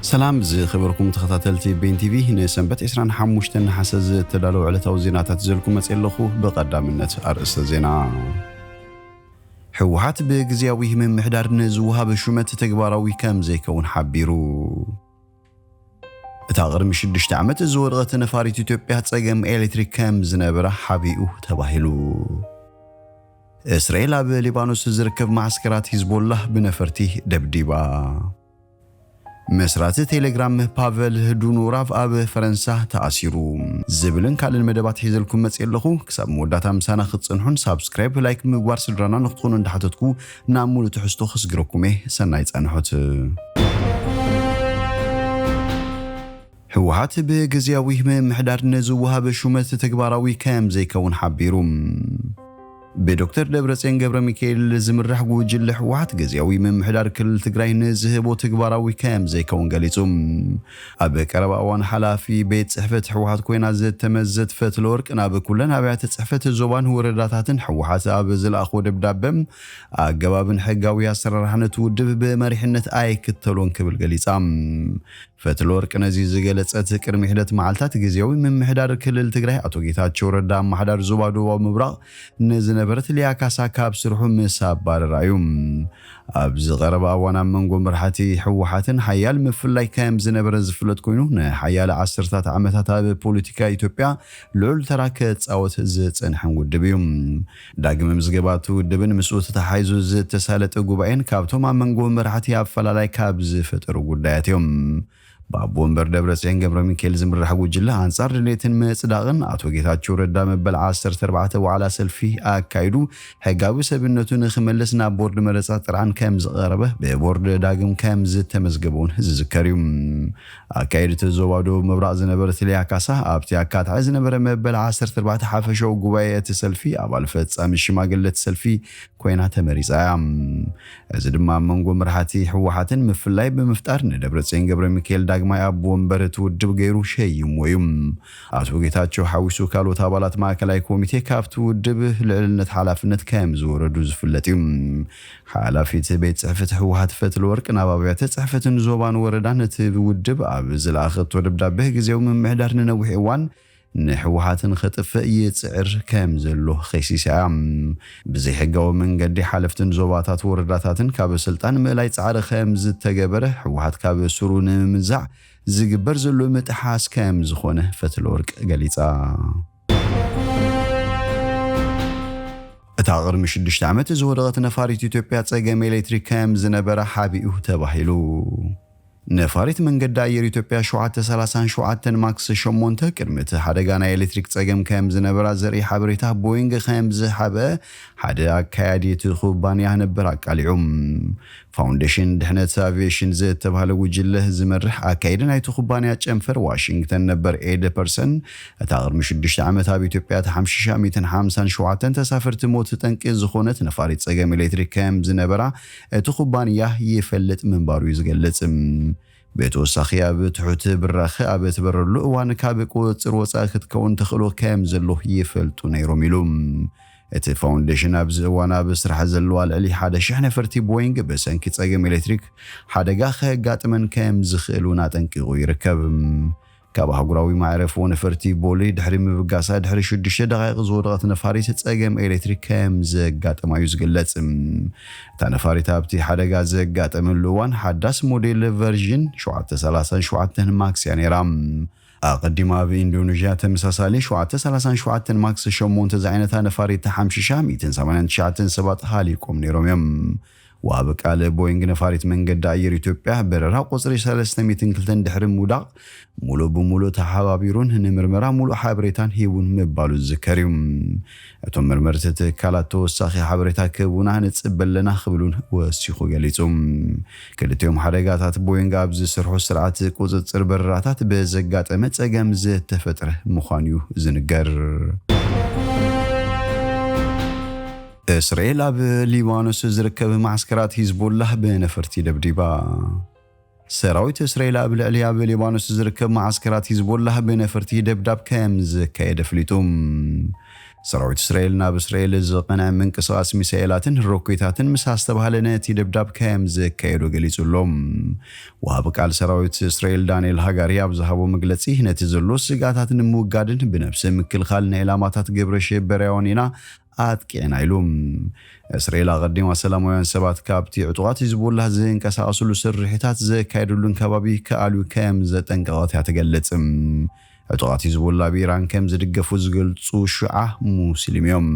ሰላም ዝኸበርኩም ተኸታተልቲ ቤን ቲቪ፣ ንሰንበት ዕስራን ሓሙሽተን ነሓሰ ዝተዳለወ ዕለታዊ ዜናታት ዘልኩ መጽእ ኣለኹ። ብቐዳምነት ኣርእስተ ዜና። ህወሓት ብግዝያዊ ምምሕዳር ንዝወሃብ ሹመት ተግባራዊ ከም ዘይከውን ሓቢሩ። እታ ቅድሚ ሽዱሽተ ዓመት ዝወደቐት ነፋሪት ኢትዮጵያ ጸገም ኤሌክትሪክ ከም ዝነበራ ሓቢኡ ተባሂሉ። እስራኤል ኣብ ሊባኖስ ዝርከብ መዓስከራት ሂዝቦላህ ብነፈርቲ ደብዲባ። መስራቲ ቴሌግራም ፓቨል ዱኑራቭ ኣብ ፈረንሳ ተኣሲሩ። ዝብልን ካልእን መደባት ሒዘልኩም መጽእ ኣለኹ። ክሳብ መወዳእታ ምሳና ክትጸንሑን ሳብስክራይብ፣ ላይክ ምግባር ስድራና ንክትኾኑ እንዳሓተትኩ ናብ ሙሉእ ትሕዝቶ ክስግረኩም እየ። ሰናይ ጻንሖት። ህወሓት ብግዝያዊ ምምሕዳር ንዝወሃብ ሹመት ተግባራዊ ከም ዘይከውን ሓቢሩ። ብዶክተር ደብረጽዮን ገብረ ሚካኤል ዝምራሕ ጉጅለ ህወሓት ግዝያዊ ምምሕዳር ክልል ትግራይ ንዝህቦ ተግባራዊ ከም ዘይከውን ገሊጹ። ኣብ ቀረባ እዋን ሓላፊ ቤት ጽሕፈት ህወሓት ኮይና ዝተመዘት ፈትለወርቅ ናብ ኩለን ኣብያተ ጽሕፈት ዞባን ወረዳታትን ህወሓት ኣብ ዝለኣኽዎ ደብዳበ ኣገባብን ሕጋዊ ኣሰራርሓን እቲ ውድብ ብመሪሕነት ኣይክተሎን ክብል ገሊጻ። ፈትለወርቅ ነዚ ዝገለጸት ቅድሚ ሒደት መዓልታት ግዝያዊ ምምሕዳር ክልል ትግራይ ኣቶ ጌታቸው ረዳ ኣመሓዳሪ ዞባ ደቡባዊ ምብራቕ ንዝነበረት ሊያ ካሳ ካብ ስርሑ ምስ ኣባረራ እዩ። ኣብዚ ቀረባ እዋን ኣብ መንጎ መራሕቲ ህወሓትን ሓያል ምፍልላይ ከም ዝነበረ ዝፍለጥ ኮይኑ፣ ንሓያለ ዓሰርታት ዓመታት ኣብ ፖለቲካ ኢትዮጵያ ልዑል ተራ ክጻወት ዝጸንሐን ውድብ እዩ። ዳግመ ምዝገባቱ ውድብን ምስኡ ተተሓሒዙ ዝተሳለጠ ጉባኤን ካብቶም ኣብ መንጎ መራሕቲ ኣፈላላይ ካብ ዝፈጠሩ ጉዳያት እዮም። ብኣቦ ወንበር ደብረጽዮን ገብረ ሚካኤል ዝምራሕ ጉጅለ ኣንጻር ድሌትን ምጽዳቕን ኣቶ ጌታቸው ረዳ መበል ዓሰርተ ኣርባዕተ ዋዕላ ሰልፊ ኣካይዱ ሕጋዊ ሰብነቱ ንክመልስ ናብ ቦርድ መረጻ ጥርዓን ከም ዝቐረበ ብቦርድ ዳግም ከም ዝተመዝገበ እውን ዝዝከር እዩ። ኣካየዲት ዞባ ደቡብ ምብራቕ ዝነበረት ሊያ ካሳ ኣብቲ ኣካታዒ ዝነበረ መበል ዓሰርተ ኣርባዕተ ሓፈሻዊ ጉባኤ እቲ ሰልፊ ኣባል ፈጻሚ ሽማግለ እቲ ሰልፊ ኮይና ተመሪጻ እያ። እዚ ድማ ኣብ መንጎ መራሕቲ ህወሓትን ምፍላይ ብምፍጣር ንደብረጽዮን ገብረ ሚካኤል ዳግማይ ኣቦ ወንበር እቲ ውድብ ገይሩ ሸይምዎ እዩ። ኣቶ ጌታቸው ሓዊሱ ካልኦት ኣባላት ማእከላይ ኮሚቴ ካብቲ ውድብ ልዕልነት ሓላፍነት ከም ዝወረዱ ዝፍለጥ እዩ። ሓላፊት ቤት ጽሕፈት ህወሓት ፈትለወርቅ ናብ ኣብያተ ጽሕፈትን ዞባን ወረዳን እቲ ውድብ ኣብ ዝለኣኸቶ ደብዳቤ ግዜያዊ ምምሕዳር ንነዊሕ እዋን ንህወሓትን ከጥፍእ ይጽዕር ከም ዘሎ ከሲሳ እያ። ብዘይሕጋዊ መንገዲ ሓለፍትን ዞባታት ወረዳታትን ካብ ስልጣን ምእላይ ጻዕሪ ከም ዝተገበረ ህወሓት ካብ ስሩ ንምምንዛዕ ዝግበር ዘሎ ምጥሓስ ከም ዝኾነ ፈትለወርቅ ገሊጻ። እታ ቅድሚ ሽዱሽተ ዓመት ዝወደቐት ነፋሪት ኢትዮጵያ ጸገም ኤሌክትሪክ ከም ዝነበራ ሓቢኡ ተባሂሉ። ነፋሪት መንገዲ ኣየር ኢትዮጵያ ሸውዓተ ሰላሳን ሸውዓተን ማክስ ሸሞንተ ቅድሚ እቲ ሓደጋ ናይ ኤሌክትሪክ ጸገም ከም ዝነበራ ዘርኢ ሓበሬታ ቦይንግ ከም ዝሓበ ሓደ ኣካያዲ እቲ ኩባንያ ነበር ኣቃሊዑ። ፋውንዴሽን ድሕነት ኣቪዬሽን ዝተባህለ ጉጅለ ዝመርሕ ኣካይዲ ናይቲ ኩባንያ ጨንፈር ዋሽንግተን ነበር ኤድ ፐርሰን፣ እታ ቅድሚ ሽዱሽተ ዓመት ኣብ ኢትዮጵያ ተሓምሺሻ ሚእትን ሓምሳን ሸውዓተን ተሳፈርቲ ሞት ጠንቂ ዝኾነት ነፋሪት ጸገም ኤሌክትሪክ ከም ዝነበራ እቲ ኩባንያ ይፈልጥ ምንባሩ እዩ ዝገልጽ። ብተወሳኺ ኣብ ትሑት ብራኸ ኣብ እትበረሉ እዋን ካብ ቁጽጽር ወጻኢ ክትከውን ተኽእሎ ከም ዘሎ ይፈልጡ ነይሮም ኢሉ። እቲ ፋውንዴሽን ኣብዚ እዋን ኣብ ስራሕ ዘለዋ ልዕሊ ሓደ ሽሕ ነፈርቲ ቦይንግ ብሰንኪ ጸገም ኤሌክትሪክ ሓደጋ ከጋጥመን ከም ዝኽእል እውን ኣጠንቂቑ ይርከብ። ካብ ኣህጉራዊ መዕረፎ ነፈርቲ ቦሌ ድሕሪ ምብጋሳ ድሕሪ ሽዱሽተ ደቓይቕ ዝወደቐት ነፋሪት ጸገም ኤሌክትሪክ ከም ዘጋጠማ እዩ ዝግለጽ። እታ ነፋሪት ኣብቲ ሓደጋ ዘጋጠመሉ እዋን ሓዳስ ሞዴል ቨርዥን ሸውዓተ ሰላሳን ሸውዓተን ማክስ እያ ነይራ። ኣቐዲማ ኣብ ኢንዶኔዥያ ተመሳሳሊ ሸውዓተ ሰላሳን ሸውዓተን ማክስ ሸሞንተ ዝዓይነታ ነፋሪት ተሓምሺሻ ሚእትን ሰማንያን ትሽዓተን ሰባት ሃሊቆም ነይሮም እዮም። ወሃቢ ቃል ቦይንግ ነፋሪት መንገዲ ኣየር ኢትዮጵያ በረራ ቁጽሪ ሰለስተ ሚእትን ክልተን ድሕሪ ምውዳቕ ሙሉእ ብሙሉእ ተሓባቢሩን ንምርመራ ሙሉእ ሓበሬታን ሂቡን ምባሉ ዝዝከር እዩ። እቶም መርመርቲ ትካላት ተወሳኺ ሓበሬታ ክህቡና ንጽበ ኣለና ክብሉን ወሲኹ ገሊጹ። ክልቲኦም ሓደጋታት ቦይንግ ኣብ ዝሰርሖ ስርዓት ቁጽጽር በረራታት ብዘጋጠመ ጸገም ዝተፈጥረ ምዃኑ እዩ ዝንገር። እስራኤል ኣብ ሊባኖስ ዝርከብ ማዕስከራት ሂዝቦላህ ብነፈርቲ ደብዲባ። ሰራዊት እስራኤል ኣብ ልዕሊ ኣብ ሊባኖስ ዝርከብ ማዓስከራት ሂዝቦላህ ብነፈርቲ ደብዳብ ከም ዘካየደ ኣፍሊጡ። ሰራዊት እስራኤል ናብ እስራኤል ዝቐንዐ ምንቅስቓስ ሚሳኤላትን ሮኬታትን ምስ ኣስተባሃለ ነቲ ደብዳብ ከም ዘካየዶ ገሊጹ ኣሎ። ወሃቢ ቃል ሰራዊት እስራኤል ዳንኤል ሃጋሪ ኣብ ዝሃቦ መግለጺ፣ ነቲ ዘሎ ስግኣታት ንምውጋድን ብነብሲ ምክልኻል ንዕላማታት ግብረ ሽበራውያን ኢና ኣጥቂዕና ኢሉ። እስራኤል ኣቐዲማ ሰላማውያን ሰባት ካብቲ ዕጡቓት ሂዝቦላህ ዝንቀሳቐስሉ ስርሒታት ዘካየድሉን ከባቢ ክኣልዩ ከም ዘጠንቀቐት እያ ትገልጽ። ዕጡቓት ሂዝቦላ ብኢራን ከም ዝድገፉ ዝገልጹ ሽዓ ሙስሊም እዮም።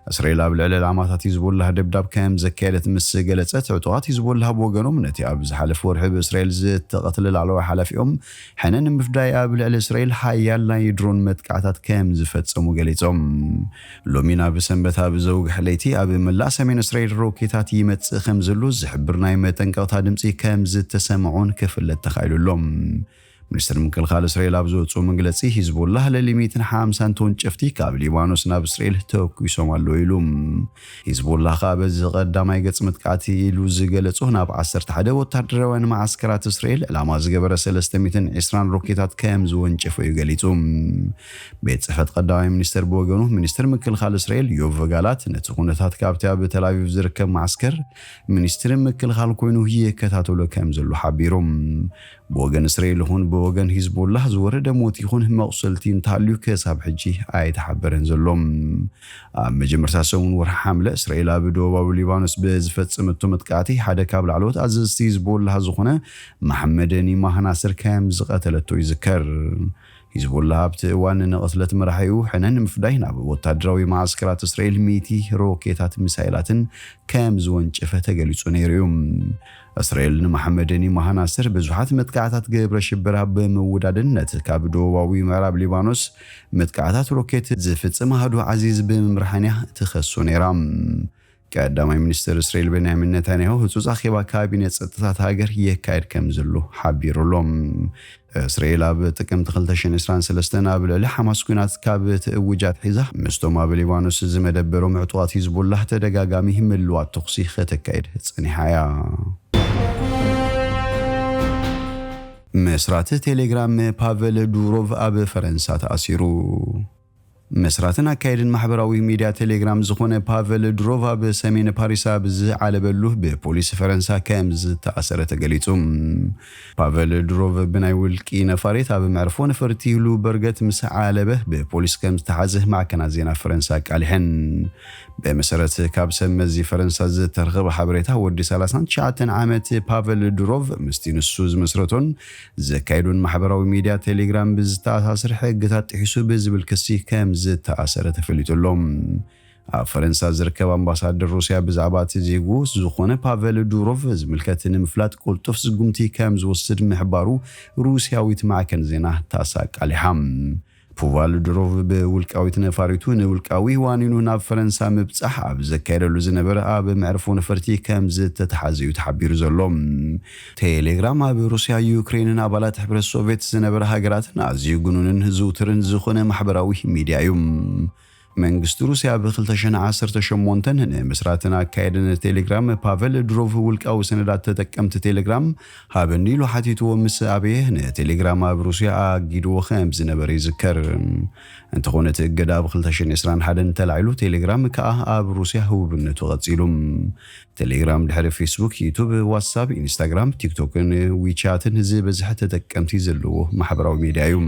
እስራኤል ኣብ ልዕሊ ዕላማታት ሂዝቦላህ ደብዳብ ከም ዘካየደት ምስ ገለጸት፣ ዕጡቓት ሂዝቦላህ ብወገኖም ነቲ ኣብ ዝሓለፈ ወርሒ ብእስራኤል ዝተቐትለ ላዕለዋይ ሓላፊኦም ሕነ ንምፍዳይ ኣብ ልዕሊ እስራኤል ሓያል ናይ ድሮን መጥቃዕታት ከም ዝፈጸሙ ገሊጾም። ሎሚ ናብ ሰንበት ኣብ ዘውግሕ ለይቲ ኣብ መላእ ሰሜን እስራኤል ሮኬታት ይመጽእ ከም ዘሎ ዝሕብር ናይ መጠንቀቕታ ድምጺ ከም ዝተሰምዑን ክፍለጥ ተኻኢሉ ኣሎ። ሚኒስትር ምክልኻል እስራኤል ኣብ ዘውፅኡ መግለፂ፣ ሂዝቦላህ ልዕሊ ሚእትን ሓምሳን ተወንጨፍቲ ካብ ሊባኖስ ናብ እስራኤል ተኩሶም ኣለዉ ኢሉ። ሂዝቦላህ ከኣ በዚ ቀዳማይ ገጽ መጥቃዕቲ ኢሉ ዝገለጾ ናብ ዓሰርተ ሓደ ወታደራውያን መዓስከራት እስራኤል ዕላማ ዝገበረ ሰለስተ ሚእትን ዕስራን ሮኬታት ከም ዝወንጨፈ እዩ ገሊጹ። ቤት ጽሕፈት ቀዳማይ ሚኒስትር ብወገኑ፣ ሚኒስትር ምክልኻል እስራኤል ዮቭ ጋላት ነቲ ኩነታት ካብቲ ኣብ ተል ኣቪቭ ዝርከብ መዓስከር ሚኒስትር ምክልኻል ኮይኑ ይከታተሎ ከም ዘሎ ሓቢሩ። ብወገን እስራኤል ይኹን ብወገን ሂዝቦላህ ዝወረደ ሞት ይኹን መቑሰልቲ እንተሃልዩ ክሳብ ሕጂ ኣይተሓበረን ዘሎ። ኣብ መጀመርታ ሰሙን ወርሒ ሓምለ እስራኤል ኣብ ደቡባዊ ሊባኖስ ብዝፈጸመቶ መጥቃዕቲ ሓደ ካብ ላዕለዎት ኣዘዝቲ ሂዝቦላህ ዝኾነ መሐመድ ኒማህ ናስር ከም ዝቐተለቶ ይዝከር። ሂዝቦላህ ኣብቲ እዋን ንቕትለት መራሒኡ ሕነ ንምፍዳይ ናብ ወታደራዊ መዓስከራት እስራኤል ሚእቲ ሮኬታት ሚሳይላትን ከም ዝወንጨፈ ተገሊጹ ነይሩ እዩ። እስራኤል ንመሓመድ ኒማህ ናስር ብዙሓት መጥቃዕታት ግብረ ሽበራ ብምውዳድን ነቲ ካብ ደቡባዊ ምዕራብ ሊባኖስ መጥቃዕታት ሮኬት ዝፍጽም ኣሃዱ ዓዚዝ ብምምራሕን እያ ትኸሶ ነይራ። ቀዳማይ ሚኒስትር እስራኤል ቤንያሚን ኔታንያሁ ህጹጽ ኣኼባ ካቢኔ ጸጥታት ሃገር የካየድ ከም ዘሎ ሓቢሩ ኣሎ። እስራኤል ኣብ ጥቅምቲ ክልተ ሽሕን ዕስራን ሰለስተን ኣብ ልዕሊ ሓማስ ኲናት ካብ ትእውጅ ኣትሒዛ፣ ምስቶም ኣብ ሊባኖስ ዝመደበሮም ዕጡቓት ሂዝቡላህ ተደጋጋሚ ምልዋጥ ተኹሲ ከተካይድ ጸኒሓ እያ። መስራቲ ቴሌግራም ፓቨል ዱሮቭ ኣብ ፈረንሳ ተኣሲሩ። መስራትን ኣካየድን ማሕበራዊ ሚድያ ቴሌግራም ዝኾነ ፓቨል ድሮቭ ኣብ ሰሜን ፓሪስ ኣብ ዝዓለበሉ ብፖሊስ ፈረንሳ ከም ዝተኣሰረ ተገሊጹ። ፓቨል ድሮቭ ብናይ ውልቂ ነፋሪት ኣብ መዕርፎ ነፈርቲ ሉበርገት ምስ ዓለበ ብፖሊስ ከም ዝተሓዘ ማዕከናት ዜና ፈረንሳ ኣቃሊሐን። ብመሰረት ካብ ሰብ መዚ ፈረንሳ ዝተረኸበ ሓበሬታ፣ ወዲ ሰላሳን ትሽዓተን ዓመት ፓቨል ድሮቭ ምስቲ ንሱ ዝመስረቶን ዘካየዶን ማሕበራዊ ሚድያ ቴሌግራም ብዝተኣሳሰር ሕግታት ጥሒሱ ብዝብል ክሲ ከም ዝተኣሰረ ተፈሊጡ ኣሎ። ኣብ ፈረንሳ ዝርከብ ኣምባሳደር ሩስያ ብዛዕባ እቲ ዜግኡ ዝኾነ ፓቨል ዱሮቭ ዝምልከት ንምፍላጥ ቅልጡፍ ስጉምቲ ከም ዝወስድ ምሕባሩ ሩስያዊት ማዕከን ዜና ታስ ኣቃሊሓ። ፑቫል ዱሮቭ ብውልቃዊት ነፋሪቱ ንውልቃዊ ዋኒኑ ናብ ፈረንሳ ምብጻሕ ኣብ ዘካየደሉ ዝነበረ ኣብ መዕርፎ ነፈርቲ ከም ዝተተሓዘ እዩ ተሓቢሩ ዘሎ። ቴሌግራም ኣብ ሩስያ፣ ዩክሬንን ኣባላት ሕብረት ሶቪየት ዝነበረ ሃገራትን ኣዝዩ ግኑንን ዝውትርን ዝኾነ ማሕበራዊ ሚድያ እዩ። መንግስቲ ሩስያ ብ ክልተ ሽሕን ዓሰርተ ሸሞንተን ንምስራትን ኣካየድን ቴሌግራም ፓቨል ድሮቭ ውልቃዊ ሰነዳት ተጠቀምቲ ቴሌግራም ሃበኒ ኢሉ ሓቲትዎ ምስ ኣበየ፣ ንቴሌግራም ኣብ ሩስያ ኣጊድዎ ከም ዝነበረ ይዝከር። እንተኾነ እቲ እገዳ ኣብ ክልተ ሽሕን ዕስራን ሓደን ተላዒሉ፣ ቴሌግራም ከኣ ኣብ ሩስያ ህቡብነቱ ቀጺሉ። ቴሌግራም ድሕሪ ፌስቡክ፣ ዩቱብ፣ ዋትሳፕ፣ ኢንስታግራም፣ ቲክቶክን ዊቻትን ዝበዝሐ ተጠቀምቲ ዘለዎ ማሕበራዊ ሚድያ እዩ።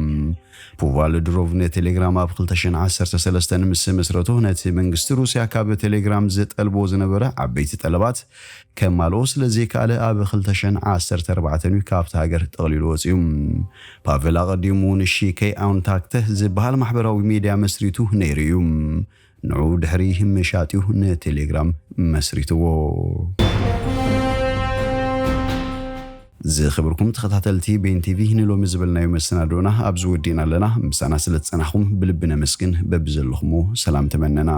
ፑቫል ድሮቭ ንቴሌግራም ኣብ ክልተ ሽሕን ዓሰርተ ሰለስተን ምስ መስረቶ፣ ነቲ መንግስቲ ሩስያ ካብ ቴሌግራም ዝጠልቦ ዝነበረ ዓበይቲ ጠለባት ከማልኦ ስለ ዘይከኣለ፣ ኣብ ክልተ ሽሕን ዓሰርተ ኣርባዕተን እዩ ካብቲ ሃገር ጠቕሊሉ ወጺኡ። ፓቨል ኣቐዲሙ ንሺከይ ኣውንታክተ ዝበሃል ማሕበራዊ ሚድያ መስሪቱ ነይሩ እዩ። ንዑ ድሕሪ ምሻጥ እዩ ንቴሌግራም መስሪትዎ። ዝኽብርኩም ተኸታተልቲ ቤን ቲቪ፣ ንሎሚ ዝበልናዮ መሰናዶና ኣብዚ ወዲእና ኣለና። ምሳና ስለ ዝጸናሕኩም ብልቢ ነመስግን። በብዘለኹሞ ሰላም ተመነና።